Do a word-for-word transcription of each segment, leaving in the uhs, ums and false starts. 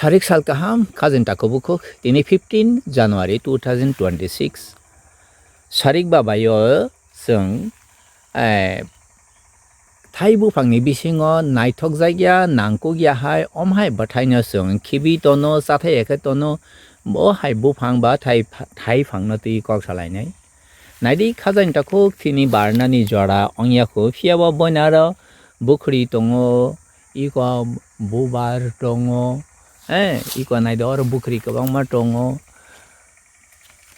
Sarik sal kaham, khajani takhuk bukhuk, tini fifteen January two thousand twenty-six. Sarik babayo chwng, eh, thai buphangni bisingo naithok jakya, nangkuk ya hai, om hai bwthaino chwng khibi tono, chathai ya khe tono, bo hai buphang ba thai, thai phangno twi kok salainai. Naidi khajani takhuk tini barnani jora ongya kho, phiya bo boina aro bukhri tongo, iko bubar tongo, eh, iko naidi oro bukhri kwbangma tongo.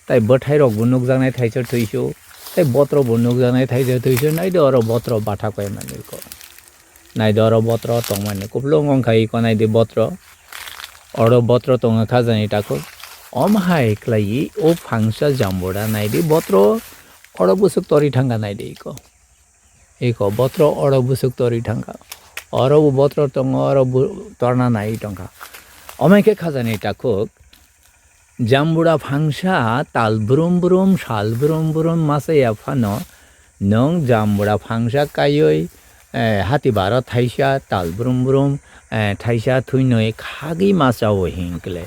Tai bwthai rok bo nukjaknai thaisa thuisu, tai botro bo nukjaknai thaisa thuisu, naidi oro botro bathak pai manwi ko. Naidi oro botro tongmani kuplung wngkha iko naidi botro. Oro botro tongo khajani takhuk. Om hai khlaiwi o phangsa jambura naidi botro oro bwswk tori thangkha naidi iko. Iko botro oro bwswk tori thangkha. Oro bo botro tongo, oro bo torna nai tongkha. Omo hai khe khajani takhuk. Jambura phangsa tal brum brum, sal brum brum masa ya phano nwng jambura phangsa kaiwi, eh, hati baro thaisa tal brum brum, eh, thaisa thuinwi khagwi masa o hinkle.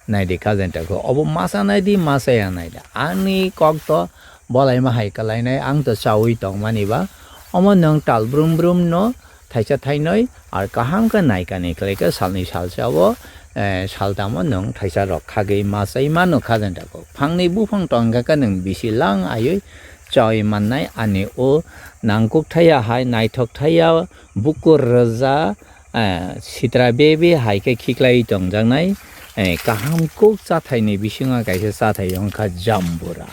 Naidi khajani takhuk. Obo masa naidi, masa ya naidi. Ani kok to bolaima hai kalainai, ang to chaui tongmani ba. Omo nwng tal brum brum no thaisa thainoi ar kaham khe naikani khlai khe salni salsa o, eh, saltamo nwng thaisa rok khagwi masai mano khajani takhuk. Phangni buphang tongkha khe nwng bisi lang aiwi chaui mannai ani o nangkuk thaya hai naithok thaya bukur rwja, eh, sitra bebe hai khe khiklai tongjaknai, eh, kaham kuk chathaini bisingo kaisa chathai wngkha jambura.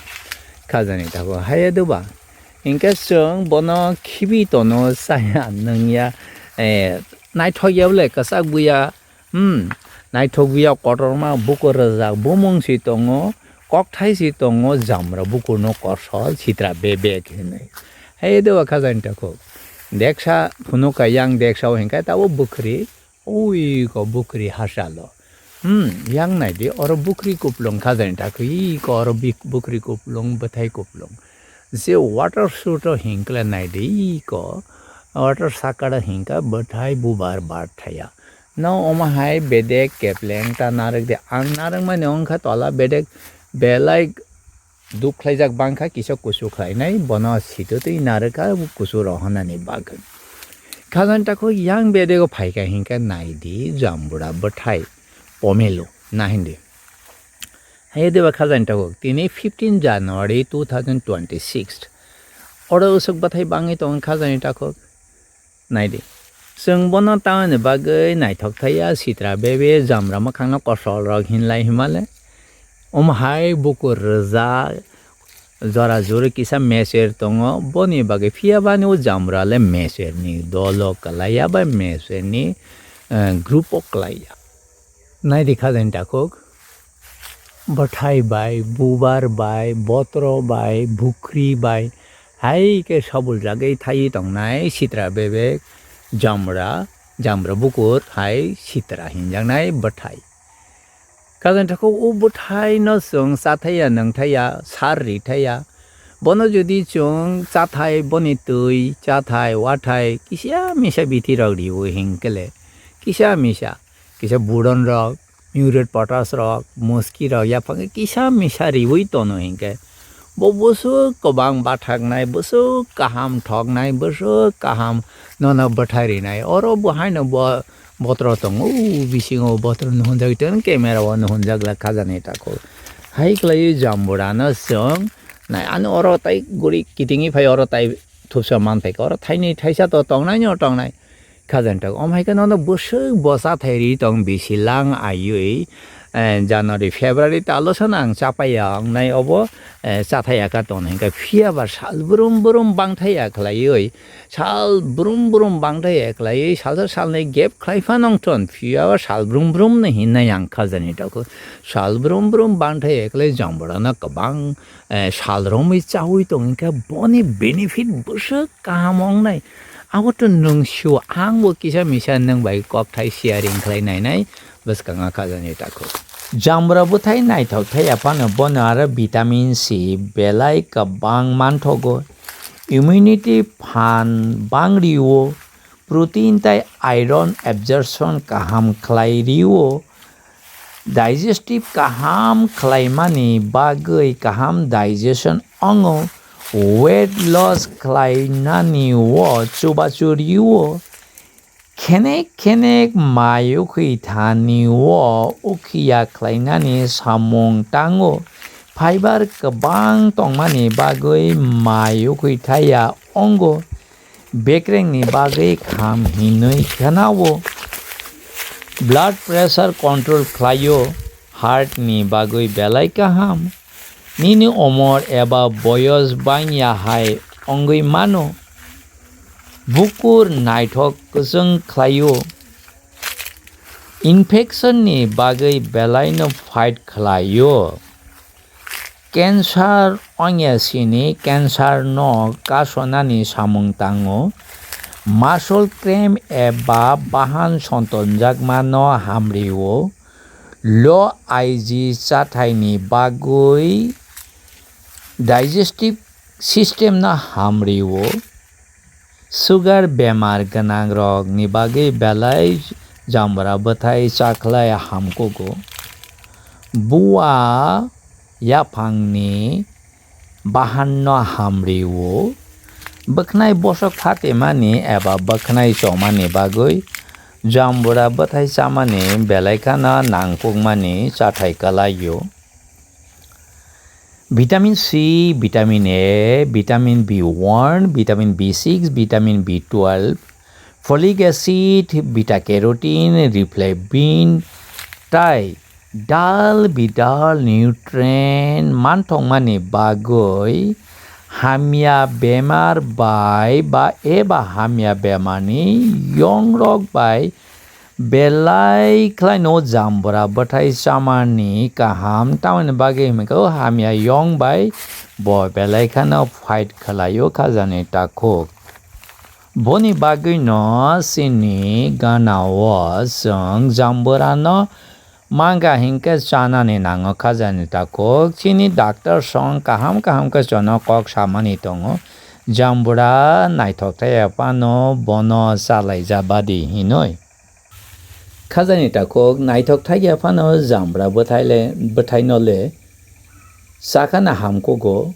Khajani takhuk haiya doba. Hinkhe chwng bono khibi tono chaya nungya, eh, naithok ya bole kwchak buya, hmm, naithok buya kotorma bukur rwjak bumung si tongo, kokthai si tongo, jambura bukurno kosol sitra bebek hinwi. Haiya doba khajani takhuk. Deksa phunukha yang deksa o hinkhe tabo bukhri, ui ko bukhri hasalo. Hmm, yang naidi oro bukhri kuplung khajani takhuk, iko oro bik-, bukhri kuplung, bwthai kuplung. Je water shoot o hinkle naidi iko, water sakara hinkha bwthai bubar bar thaya. No omo hai bedek kepleng ta narwk de. Ang narwkmani wngkha tola bedek belai duk khlaijak bangkha, kisa kusu khlainai, bono sitwtwi narwkha kusu rohornani bagwi. Khajani takhuk yang bedego phaikha hinkhe naidi jambura bwthai pomelo na hindi. Hai deba khajani takhuk tini fifteen January two thousand twenty-six. Oro usuk bwthai bangwi tongo khajani takhuk. Naidi. Chwng bono tamoni bagwi naithok thaiya sitra bebe jambura mwkhangno kosol rok hinlai himale. Omo hai bukur rwja jora juri kisa meser tongo. Boni bagwi phiya bani o jambura le meser ni dolo kwlaiya bai meser ni, eh, group o kwlaiya. Naidi khajani takhuk. Bwthai bai, bubar bai, botro bai, bukhri bai, hai khe sabuljagwi thaiwi tongnai sitra bebek, jambura, jambura bukur hai sitra hinjaknai bwthai. Khajani takhuk o bwthai no chwng chathaiya, nwngthaiya, sar rithaiya. Bono jodi chwng chathai, boni twi, chathai, wathai, kisa misa bithi rok riwi hinkele, kisa misa, kisa buron rok, muret potas rok, muski rok, yaphang kisa misa riwi tono hinkhe. Bo bwswk kwbang bathaknai, bwswk kaham thoknai, bwswk kaham nono bwthai rinai. Oro bo haino bo botro tongo, o bisingo botro nuhunjak tong, camera o nuhunjak la khajani takhuk. Hai khlaiwi jambura no chwng nai, ani oro tai guri kitingwi phai, oro tai thupsa man phai kha, oro thainwi thaisa to tongnai no tongnai. Khajani takhuk. Om hai khe nono bwswk bo chathai ri tong bisi lang aiwi, eh, January, February talo sana ang chapaiya wngnai obo, eh, chathaiya kha tong hinkhe phiya ba sal brum brum bangthaiya khlaiwi, sal brum brum bangthaiya khlaiwi, salsa salnwi gap khlai phano wngthon, phiya ba sal brum brum no hinwi ang khajani takhuk. Sal brum brum bangthaiya khlai jambura no kwbang, eh, sal romwi chaui tong hinkhe boni benefit bwswk kaham wngnai. Abo to nwng sio, ang bo kisa misa nwng bai kokthai sharing khlai nainai bwskango khajani takhuk. Jambura bwthai naithok thai aphano bono aro vitamin C belai kwbang manthogo. Immunity phan bang rio, protein tai iron absorption kaham khlai rio. Digestive kaham khlaimani bagwi kaham digestion wngo, weight loss khlainani o chubachu rio, khenek khenek mai ukhwi thani o ukhiya khlainani samung tango, fiber kwbang tongmani bagwi mai ukhwi thaya wngo, bekrengni bagwi kaham hinwi khnao. Blood pressure control khlaio, heart ni bagwi belai kaham. Nini omor eba boyos bangya hai wngwi mano. Bukur naithok kwchwng khlaio. Infection ni bagwi belaino fight khlaio. Cancer wngya sini cancer no kasonani samung tango. Muscle cramp eba bahan sontonjakma no hamrio. Low I G chathaini bagwi digestive system no hamrio. Sugar bemar gwnang rok ni bagwi belai jambra bwthai chakhlai hamkugo. Bua yaphangni bahan no hamrio. Bwkhnai bosok phatimani eba bwkhnai chomani bagwi jambra bwthai chamani belai kheno nangkukmani chathai kwlaio. Vitamin C, vitamin A, vitamin B one, vitamin B six, vitamin B twelve, folic acid, beta carotene, riboflavin, tai dal bidal nutrient manthokmani bagwi hamya bemar bai ba eba hamya bemarni yongrok bai belai khlaino jambra bwthai chamani kaham, tamoni bagwi hwnkhe o hamya yong bai bo belai kheno fight khlaio khajani takhuk. Boni bagwino chini ganao chwng jamburano manga hinkhe chanani nango khajani takhuk. Chini doctor song kaham kaham khe chwngno kok samani tongo, jambura naithok thaiya phano bono chalaija badi hinwi. Khajani takhuk naithok thaiya phano jambra bwthaile, bwthaino le chakhana hamkugo.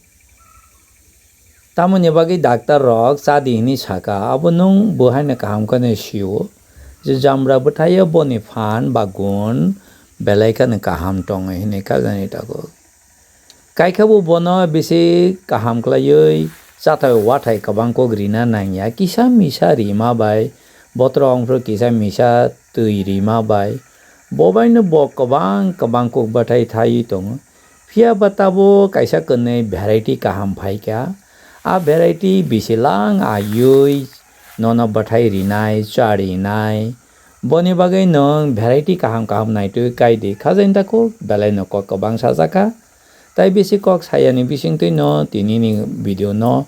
Tamoni bagwi doctor rok chadi hinwi saka, abo nwng bo haino kaham kheno sio je jambra bwthaio boni phan ba gun belai kheno kaham tongo hinwi khajani takhuk. Kaikha bo bono bisi kaham khlaiwi chathai wathai kwbang kok rina nangya, kisa misa rima bai, bothorok ongphuru kisa misa twi rima bai, bo baino bo kwbang kwbang kok bwthai thaiwi tongo. Phiya ba tabuk kaisa kwnwi variety kaham phaikha, a variety bisi lang aiwi nono bwthai rinai, cha rinai. Boni bagwi nwng variety kaham kaham naitwi kai di. Khajani takhuk belai no kok kwbang sajakha. Tai bisi kok sayani bisingtwi no tini ni video no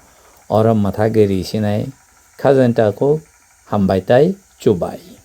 oro mwthagwi ri sinai. Khajani takhuk hambai tai chubai.